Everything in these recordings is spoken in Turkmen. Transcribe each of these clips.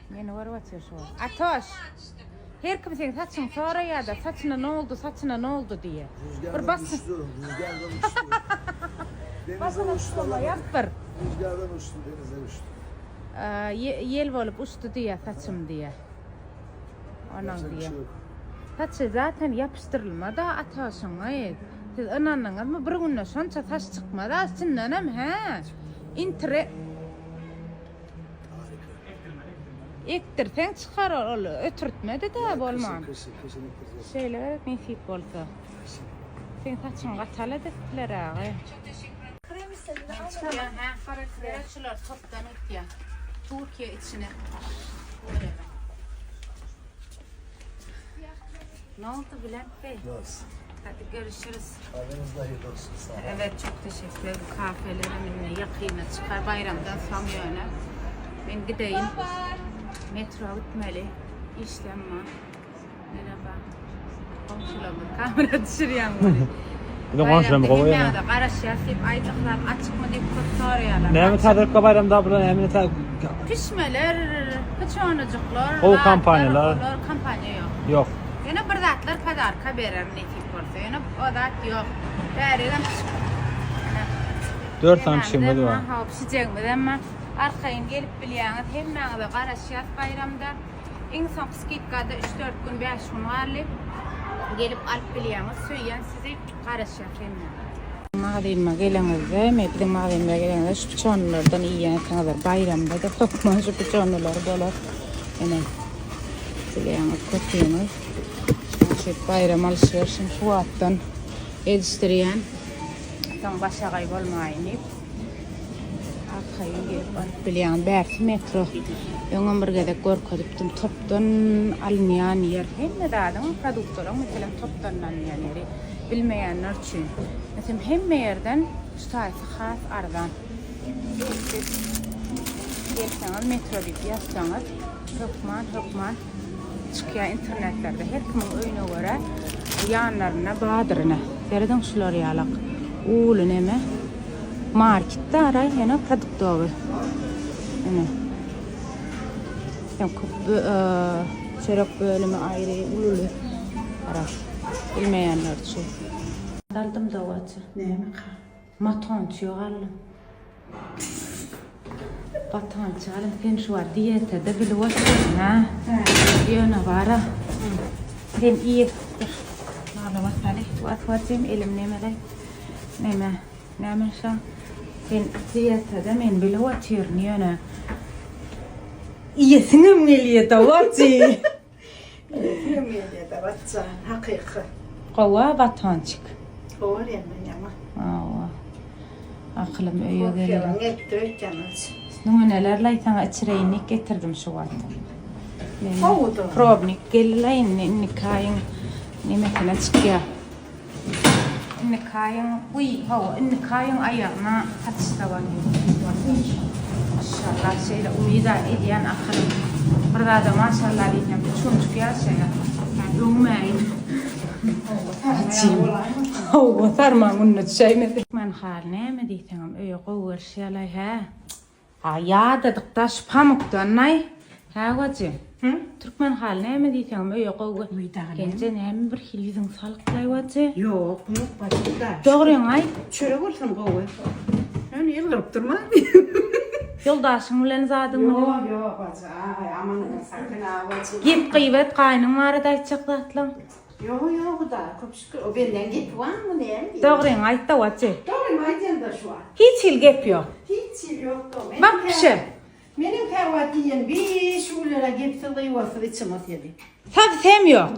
Meni görüp otyr şu wagt. Atoş! Her kim seň saçyňy soraýada, saçyna ne oldu, saçyna ne oldu diýe. Bir Rüzgardan bas. uçtu, rüzgardan uçtu. Denize Başyna uçtu tutma alamadım. ýap bir. Rüzgardan uçtu, denize uçtu. Ýel bolup uçdy diýe saçym diýe. Onuň Yapacak bir diýe. şey yok. Saçy zaten ýapyşdyrylma-da Ataşyňy. Siz ynandyňyzmy bir günde şonça saç çykmaz-a çyndanam hä. Intre Harika. Ekdirseň çykar ol ötürtmedi-dä Ya bolman. kışın, kışın, kışın ektireceğiz. Şeýle gerek nesip bolsa. Kışın. Seň saçyň gatal edipdiler agy. Krem istedin Men almadım. çykýan hä. Gara krem. Gerek şular topdan gitýär. Türkiýe içine. Ne oldu Bülent Bey? Nasıl? Hadi görüşürüz. Kahveniz de hayırlı olsun. Sağ olun. Evet çok teşekkür ederim. Kahvelerim yine yakına çıkar bayramdan soň ýöne. Men gideýin. Metro gitmeli. Işlem bar. Merhaba. Goňşularymyz kamera düşürýän biri. Biziň goňşularymyz gowy ýöne. Hemmäňize garaşýas diýip aýdyklar açykmy diýip köp soraýarlar. Näme täzelikler baýramda bular näme täze Pişmeler, piçonajyklar, Gowy zatlar, kompaniýalar. Olar kompaniýa ýok. Ýok. Ýöne bir zatlar podarka berer nesip bolsa. Ýöne o zat ýok. Bärigem pişik. 4 sany pişigimiz bar. Ha, pişijegimiz hem bar. Arkaýyn gelip bilýäňiz. Hemmäňize garaşýas baýramda. Iň soňky skidkada 3-4 gün, 5 gün galdy. Gelip alyp bilýäňiz. Söýýän sizi. Garaşýas hemmäňize. Magazynyma geleňizde, men biziň magazynymyza geleňizde şu piçonlardan iýýänsiňizdir. Baýramda-da hökman şu piçonlar bolar. Ine. Bilýäňiz köpüňiz. Şu baýram alşyberişim şu wagtdan edişdirýän. Soň başagaý bolmaýyn diýip. Arkaýyn gelip alyp bilýäňiz. Bärsi metro. Öňem bir gezek görkezipdim. Topdan alynýan ýer. Hemme zadyň, produktlaryň meselem topdan alynýan ýeri. Bilmeýänler üçin. Meselem hemme ýerden şu taýsy has arzan. Siz gelseňiz metro diýip ýazsaňyz hökman hökman çykýar internetlerde. Her kimiň öýüne görä ýanlarynda bardyr ine. Serediň şular ýalak uly neme market dara ýöne produktowy. Ine. Hem köp çörek bölümi aýry uly-uly. Gara. Bilmeýänler üçin. Aldym dowaça. Näme ka? Matonçyk aldym. Batonçyk aldym. Sen şu wagt diýetada bilip otyrsyň, hä? Ýöne bara. Sen iýip dur. Nala basaly. Waswajym elim nemeleý. Neme? Näme şa? Sen diýetada men bilip otyryn ýöne. Iýesiňem gelýär dawajy. Iýesim gelýär Dabatjan, hakyky. Gowa batonçik. Gowy bolýan ýaňy. Hawa. Akylym öýe geler. Kofýaň gelipdir öýtýän aç. Nüňenelerlaý saňa içireýinlik getirdim şu wagt. Gowudy. Probnik geldilaý indi indiki aýyň nemesine çykýar. Indiki aýyň, uý, hawa, indiki aýyň aýagyna satyşda bolýar. Maşallah, şeýle umyda edýän akylym. Bir zada maşallah diýsem, üç günjük ýaşaýar. Ýa öwmäýin. Hawa, sarmaň gününe düşäýmesin. Türkmen haly näme diýseňem öýe gowy gelşi ýalaý, hä? Ha ýadadykda şu pamukdan-aý. Hä goja? Hı? Türkmen haly näme diýseňem öýe gowy. Uý dagy näme? Gelje näme bir hili ýüzüň salyklaý goja? Ýok, ýok bajy da. Dogryňy aýt. Çörek bolsun gowy. Ýöne ýylgyryp durma. Ýoldaşyň bilen zadyň bilen. Ýok, ýok bajy. Aý, aman sakyn a bajy. Gep gyýbat gaýnyň barada aýtjak zatlaň. Ýok, ýok Hudaýa köp şükür. O benden gepi barmy näme diýýän. Dogryňy aýt-da wajy. Dogrymy aýdýan-da şu wagt. Hiç hili gep ýok. Hiç hili ýok dogry. Wapşe. Meniň käwagt diýen bi şu günlere gepsiz gyýwasyz içim ysýady. Sowsem ýok.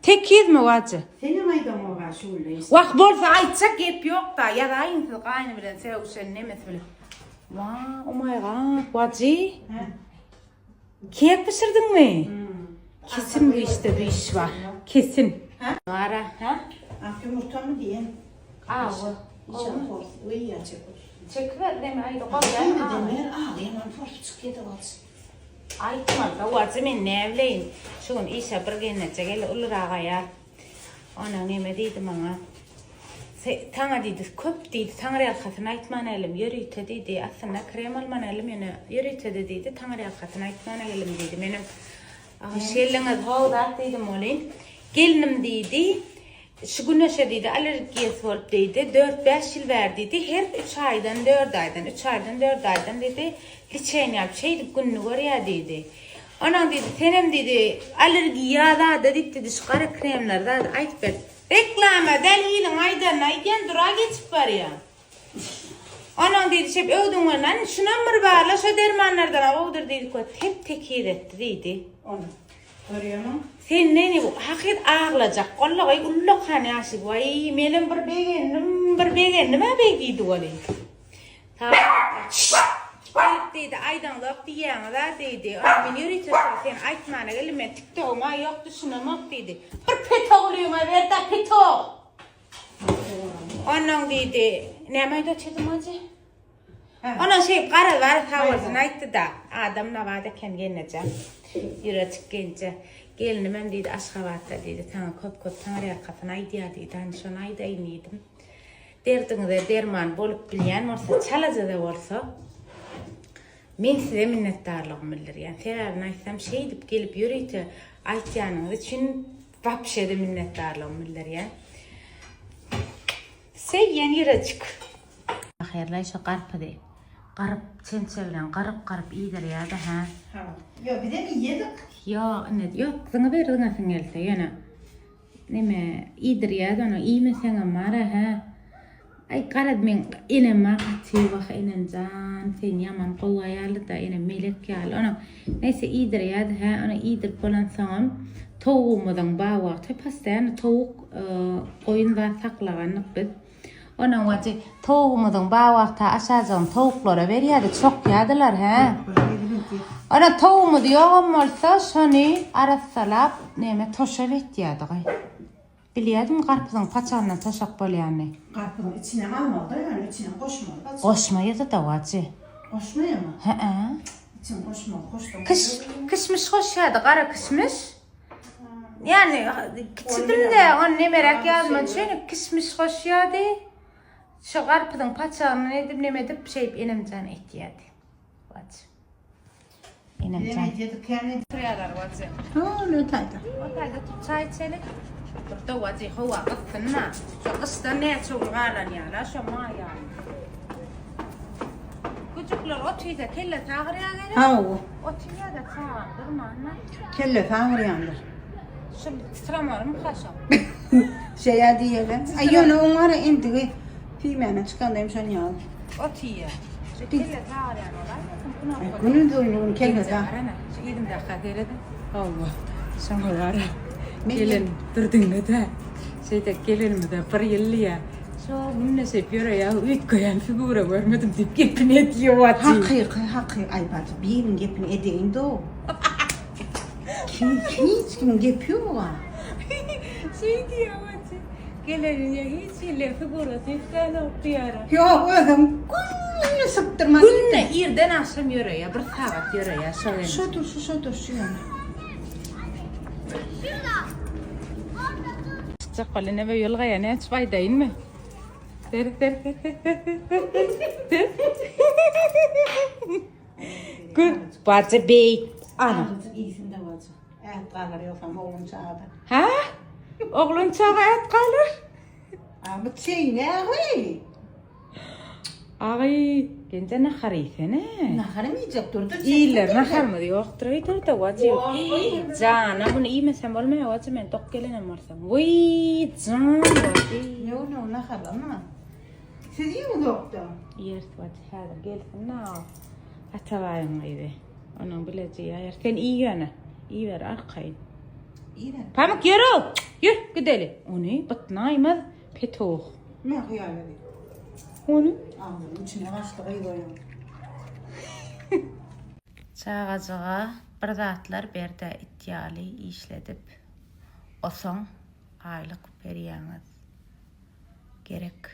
Tekizmi wajy? Senem aýdaňoga şu günler hiç. Wah bolsa aýtjak gep ýok-da ýazaýyň siz gaýny bilen sögüşen nemesi bilen. Wah, omaýgat wajy. Hä? Kek bişirdiňmi? Kesin bu işde bir iş bar. Kesin. Gara, ha? Ak ýumurtamy diýen. Awy. Içem hors, uýýa çekip. Çekiber deme aýdy Deme gowy. deme, aglaýan forsup çykýa-da wajy. Aýtmaly-da wajy men näbileýin. Şu gün işe bir gelneje geldi, ulurak aýal. Onuň neme diýdi maňa. Saňa diýdi, köp diýdi, taňryýalkasyny aýtman geldim, ýörite diýdi, aslynda krem alman geldim, ýöne ýörite-de diýdi, taňryýalkasyny aýtman geldim diýdi. Menem, Hoş geldiňiz, how zat diýdim welin, gelnim diýdi, şu güneşe diýdi, allergiýasy bolup diýdi, dört-bäş ýyl bäri diýdi, her üç aýdan, dört aýdan, üç aýdan, dört aýdan diýdi, liçeniýa alyp şeýdip gününi görýär diýdi. Onuň diýdi, senem diýdi, allergiýa zada diýip diýdi, şu gara kremleri zady aýdyp ber. Reklama däl iliň aýdanyny aýdýan dura geçip barýaň. Onuň diýdi şep öwdüň welin şunam bir barla şo dermanlardan gowudyr diýdi köt tep tekiz etdi diýdi. Ony görýämiň? Sen neni bu hakyt aglajak gollagaý ullakan ýaşy waý menem bir begendim bir begendim a beý diýdi welin. Gelip diýdi, aýdaňzok diýýäňiz-a diýdi. Onda men ýörite şol sen aýtmana geldim, men tiktogym-a ýok, düşünemok diýdi. Bir petoglyňa ber-dä, petok! Onnoň diýdi, näme aýdyp otyrdyň hajy? Onnoň şeýdip garaz bar sag bolsun aýtdy-da, adam nabat eken gelneje. Ýürejik genje. Gelnimem diýdi, Aşgabatda diýdi, saňa köp-köp taňryýalkasyn aýdýar diýdi, hany şony aýdaýyn diýdim. Derdiňize derman bolup bilýän bolsa, çalaja-da bolsa, men size minnetdarlygymy bildirýän. Sebäbini aýtsam, şeýdip gelip ýörite aýtýanyňyz üçin wapşe-de minnetdarlygymy bildirýän. Söýýän ýürejik. Ahyrlaý şo garpyzy garyp çemçe bilen garyp-garyp iýdirýär-de, hä? Ha. Ýok, bizem iýedik. Ýok, indi ýok, zyňyber zyňasyň gelse ýöne. Neme iýdirýädi ony iýmeseňem bara hä. Aý garaz meň enem bar gaty wah enemjan sen ýaman gowy aýalyda enem melek ýaly ony neýse iýdirýädi hä ony iýdirip bolansoňam towugymyzyň bar wagty postoýanno towuk goýun zat saklagandyk biz onuň wajy towugymyzyň bar wagty aşajygyny towuklara berýädi çokýadylar hä Ora towugymyz ýogam bolsa şony arassalap neme toşap etýädigaý. Bilýädiňmi garpyzyň paçagyndan toşap bolýanyny? Garpyzyň içinem almalyda ýöne içinem goşmaly paçak. Goşmaýada wajy. Goşmaýamy? Hä-ä. Içini goşmaly goşsaň. Kiş kişmiş goşýady gara kişmiş. Ýani kiçidim-de ony nemeräk ýadyma düşenok kişmiş goşýady. Şo garpyzyň paçagyny edip neme edip şeýdip enemjan etýädi. Waç. Enem jan. Oturýarlar wajy. Hol o taýda. O taýda oturyp çaý içeli. Durda wajy howa gyssyn-da. Şo gyşdan näçe gün galan ýaly, şo maý aýy. Güjükler otyrsa kellesi agyrýar gerek? Hawa. Otyrýar-da çagam durman-da. Kellesi agyrýandyr. Şul titremormyka şo? Şeýä diýeli. Aý ýöne oň bar endigi Piýmäne çykanda hem şon ýaly. Ot iýýär. Şu kellesi agyrýan bolaýmasyn? Knopka. Günüň uzynlygyny kellesi ag. Arana, şu yzymdaka serediň. Hawa, şoňa gara. Gelen dur diňle-de. Şeýdek gelenimize bir ýyl diýýär. Şo günde şeýdip ýöreýär, üýtgeýän figura görmedim diýip gepini edýär wajy. Hakyky, haky, aý bajy, biriniň gepini edeýin-de-ow. Kim, hiç kimiň gepi ýog-a. Şeý diýýär wajy. Gelenine hiç hili figurasy üýtgänok diýýär. Ýok, özem günde sypdyrman. Günde irden agşam ýöreýär, bir sagat ýöreýär şo gelin. Şo durşy, şo durşy ýöne. Çykjak bol ine bu ýylgaýa näçip aýdaýynmy? Ser ser ser ser ser ser ser ser. Gül bajy beýik. Ana. Azajyk iýsin-de bajy. Ät galar ýogsam oglan çagada. Hä? Oglan çaga ät galar? A bu çeýnägi. Agy, genje nahar iýsene. Naharam iýjek durdy. Iller naharymyz ýokdur öýderde wajyp. Jana muny iýmesem bolmaýar wajyp men dok gelenem bolsam. Wiý, jan wajyp. Ýok, ýok, naharlanma. Siz iýiň uzakda. Iýeris wajyp häzir gelsin na. Atabaýyň gyzy. Onuň bileji ýaýar. Sen iý ýöne. Iýiber arkaýyn. Iýer. Pamyk ýör-ow! Ýör, gideli. Ony bytnaýmaz petuh. Men hyýal edeyim. Ony? Agzynyň içine gaçdy gyz oýuň. Çagajyga bir zatlar berdä it ýaly işledip osoň aýlyk berýäňiz gerek.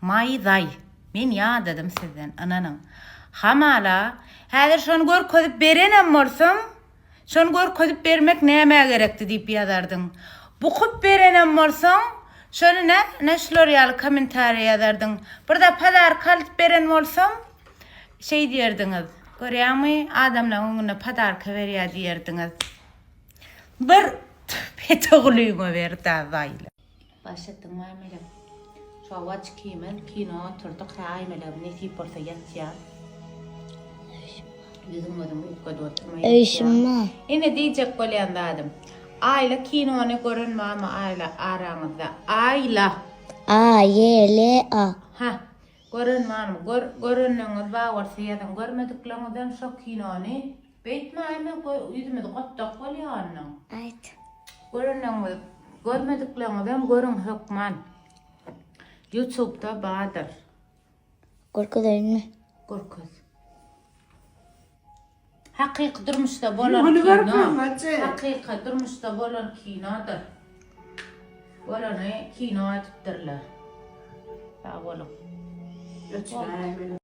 Maýzaý, men ýadadym sizden, ynanyň. Hamala, häzir şony görkezip berenem bolsam, şony görkezip bermek nämä gerekdi diýip ýazardyň. Bukup berenem bolsaň, Şony nä, nä şular ýaly kommentariýa ýazardyň. Bir-de podarka alyp beren bolsam, şeý diýerdiňiz. Görýäňmi, adamlaryň öňünde podarka berýär diýerdiňiz. Bir Petogulyňa ber dawaýla. Başlatdyň Aýmelek. Şu awaç kimiz kino oturdyk hä Aýmelegim nesip bolsa ýatýar. Ýüzüň gözüň üýtgedip oturma ýatýar. Öýşünme. Ine diýjek bolýan zadym. Aýla kinony gören barmy Aýla araňyzda. Aýla. A Y L A. Ha. Gören barmy? Gör görenleriňiz bar bolsa ýazyň. Görmedikleriňizem şo kinony beýtme Aýmel ýüzümiz gotdak bolýar onnoň. Aýt. Görenleriňiz, görmedikleriňizem görüň hökman. Youtube-da bardyr. Görkezeýinmi? Görkez. Hakyky durmuşda bolan Ony kino. görkezme, Hakyky durmuşda bolan kinodyr. Bolany kino edipdirler. Sag boluň. Öçüräýmeli.